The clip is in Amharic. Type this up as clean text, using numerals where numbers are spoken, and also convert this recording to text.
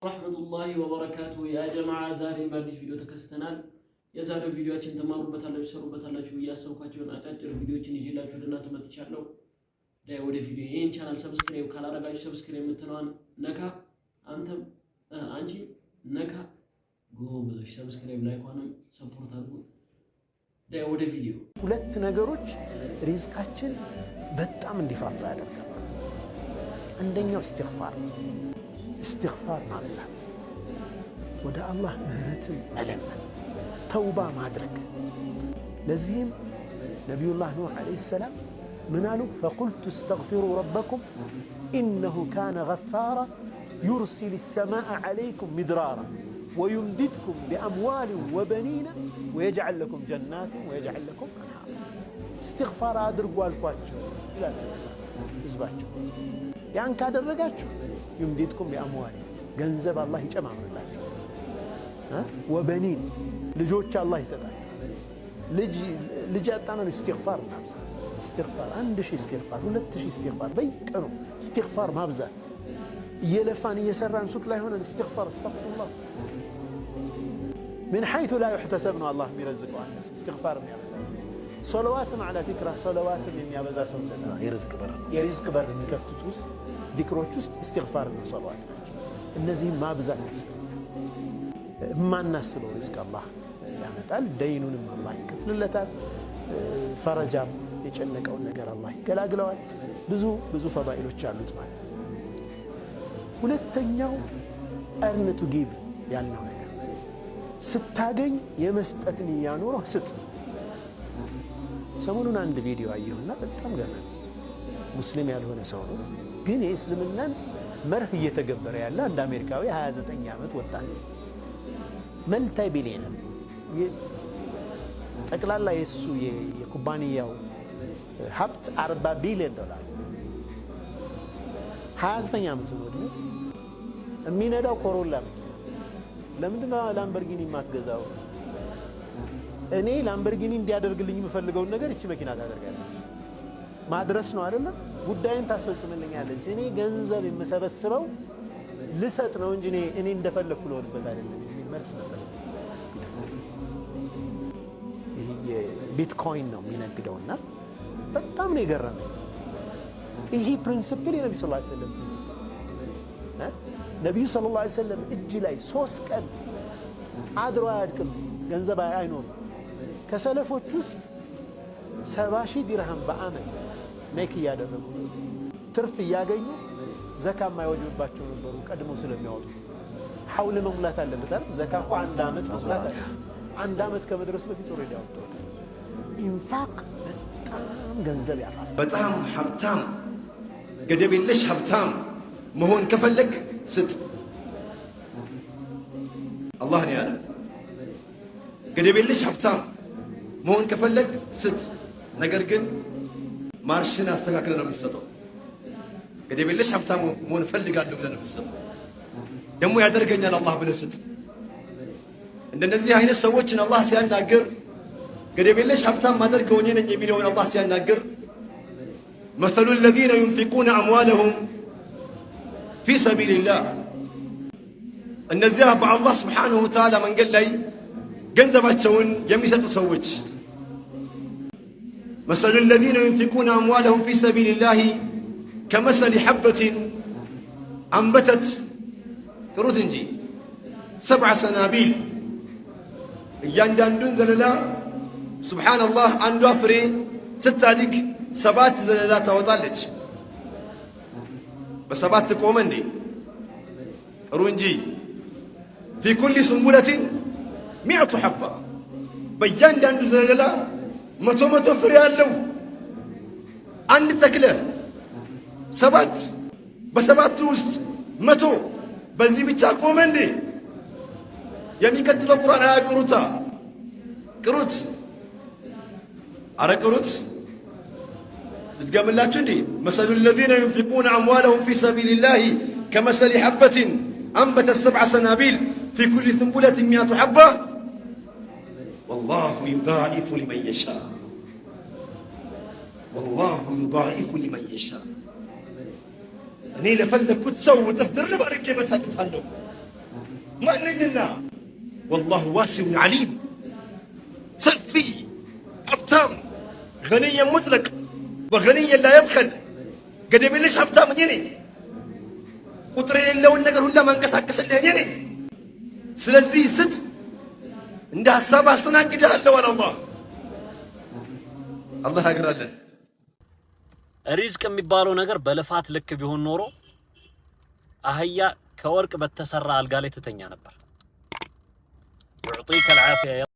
ورحمة الله وبركاته። يا جماعة ዛሬም በአዲስ ቪዲዮ ተከስተናል። የዛሬው ቪዲዮአችን ትማሩበታላችሁ፣ ትሰሩበታላችሁ ብዬ ያሰብኳቸውን አጫጭር ቪዲዮዎችን ይዤላችሁ ወደ እናንተ መጥቻለሁ። ዳይ ወደ ቪዲዮ። ይህን channel subscribe ካላረጋችሁ subscribe የምትለዋን ነካ፣ አንተም አንቺ ነካ፣ ጎበዞች። Subscribe like ኳንም support አድርጉ። ዳይ ወደ ቪዲዮ። ሁለት ነገሮች ሪዝቃችን በጣም እንዲፋፋ ያደርጋል። አንደኛው እስትግፋር፣ እስትግፋር ማብዛት፣ ወደ አላህ ምህረትን መለመን፣ ተውባ ማድረግ። ለዚህም ነቢዩላህ ኑሕ عليه السلام ምን አሉ? فقلت استغفروا ربكم إنه كان غفارا يرسل السماء عليكم مدرارا ويمددكم بأموال وبنين ويجعل لكم جنات ويجعل لكم أنهارا። እስትግፋር አድርጉ አልኳቸው ይላል ህዝባቸው። ያን ካደረጋችሁ يمددكم بأموال ገንዘብ አላህ ይጨማምርላችሁ፣ وبنين ልጆች አላህ ይሰጣችሁ። ልጅ ያጣነን እስትግፋር እናብዛ። እስትግፋር 1000 እስትግፋር፣ 2000 እስትግፋር፣ በየቀኑ እስትግፋር ማብዛት። እየለፋን እየሰራን ሱቅ ላይ ሆነን እስትግፋር፣ أستغفر الله። من حيث لا يحتسب ነው አላህ የሚረዝቀው አንድ ሰው እስትግፋር የሚያበዛ ሰው። ሶለዋትም على فكرة ሶለዋትም የሚያበዛ ሰው እንደዛ የሪዝቅ በር የሚከፍቱት ውስጥ ዚክሮች ውስጥ እስትግፋርና ሶለዋት ናቸው። እነዚህም ማብዛት ያስፈልጋል። የማናስበው ሪዝቅ አላህ ያመጣል። ደይኑንም አላህ ይከፍልለታል። ፈረጃም የጨነቀውን ነገር አላህ ይገላግለዋል። ብዙ ብዙ ፈዳኢሎች አሉት ማለት ነው። ሁለተኛው earn to give ያልነው ነገር ስታገኝ የመስጠትን እያኖረህ ስጥ። ሰሞኑን አንድ ቪዲዮ አየሁና በጣም ገረመኝ። ሙስሊም ያልሆነ ሰው ነው፣ ግን የእስልምናን መርህ እየተገበረ ያለ አንድ አሜሪካዊ 29 ዓመት ወጣት multi billionaire፣ ጠቅላላ የእሱ የኩባንያው ሀብት 40 ቢሊዮን ዶላር፣ 29 ዓመቱ ነው እድሜው። የሚነዳው ኮሮላ መኪና። ለምንድን ነው ላምበርጊኒ የማትገዛው? እኔ ላምበርጊኒ እንዲያደርግልኝ የምፈልገውን ነገር እቺ መኪና ታደርጋለች። ማድረስ ነው አይደለም? ጉዳይን ታስፈጽምልኛለች። እኔ ገንዘብ የምሰበስበው ልሰጥ ነው እንጂ እኔ እንደፈለግኩ ልሆንበት አይደለም የሚል መልስ ነበር። ይህ የቢትኮይን ነው የሚነግደውና በጣም ነው የገረመኝ። ይህ principle የነቢ ስ ሰለም principle። ነቢዩ صلى الله عليه وسلم እጅ ላይ 3 ቀን አድሮ አያድቅም፣ ገንዘብ አይኖርም። ከሰለፎች ውስጥ 70,000 ዲርሃም በአመት make እያደረጉ ትርፍ እያገኙ ዘካ የማይወጅብባቸው ነበሩ፣ ቀድሞ ስለሚያወጡት። ሐውል መሙላት አለበት አይደል? ዘካ እኮ አንድ ዓመት መሙላት አለበት። አንድ ዓመት ከመድረሱ በፊት already አወጣሁታል። ኢንፋቅ በጣም ገንዘብ ያፋፋል። በጣም ሀብታም፣ ገደብ የለሽ ሀብታም መሆን ከፈለግ ስጥ። አላህ ነው ያለ። ገደብ የለሽ ሀብታም መሆን ከፈለግ ስጥ። ነገር ግን ማርሽን አስተካክለ ነው የሚሰጠው። ገደብ የለሽ ሀብታም መሆን እፈልጋለሁ ብለህ ነው የሚሰጠው። ደግሞ ያደርገኛል አላህ ብለህ ስጥ። እንደነዚህ አይነት ሰዎችን አላህ ሲያናግር፣ ገደብ የለሽ ሀብታም ማደርገው እኔ ነኝ የሚለውን አላህ ሲያናግር مثل الذين ينفقون أموالهم في سبيل الله፣ እነዚያ በአላህ سبحانه وتعالى መንገድ ላይ ገንዘባቸውን የሚሰጡ ሰዎች مثل الذين ينفقون أموالهم في سبيل الله كمثل حبة أنبتت፣ ቅሩት እንጂ፣ سبع سنابل፣ እያንዳንዱን ዘለላ سبحان الله አንዷ ፍሬ ስታድግ ሰባት ዘለላ ታወጣለች። በሰባት ቆመ እንዴ? ቅሩ እንጂ። في كل سنبلة 100 حبة፣ በእያንዳንዱ ዘለላ 100 100 ፍሬ አለው። አንድ ተክለ ሰባት፣ በሰባቱ ውስጥ 100። በዚህ ብቻ ቆመ እንዴ? የሚቀጥለው ቁርአን አያ ቅሩታ፣ ቅሩት፣ አረ ቅሩት፣ ልድገምላችሁ እንዴ? مثل الذين ينفقون أموالهم في سبيل الله كمثل حبة أنبتت سبع سنابل في كل سنبلة 100 حبة والله يضاعف لمن يشاء والله يضاعف لمن يشاء። እኔ ለፈለግኩት ሰው እጥፍ ድርብ አድርጌ መታለታለሁ። ማነኝና? والله واسع عليم፣ ሰፊ ሀብታም፣ غني مطلق وغني لا يبخل፣ ገደብ የለሽ ሀብታም እኔ ነኝ። ቁጥር የሌለውን ነገር ሁላ ማንቀሳቀስልህ እኔ ነኝ። ስለዚህ ስጥ፣ እንደ ሀሳብ አስተናግድሃለሁ አለ አላህ። አላህ ያግራለን። ሪዝቅ የሚባለው ነገር በልፋት ልክ ቢሆን ኖሮ አህያ ከወርቅ በተሰራ አልጋ ላይ ትተኛ ነበር። يعطيك العافية.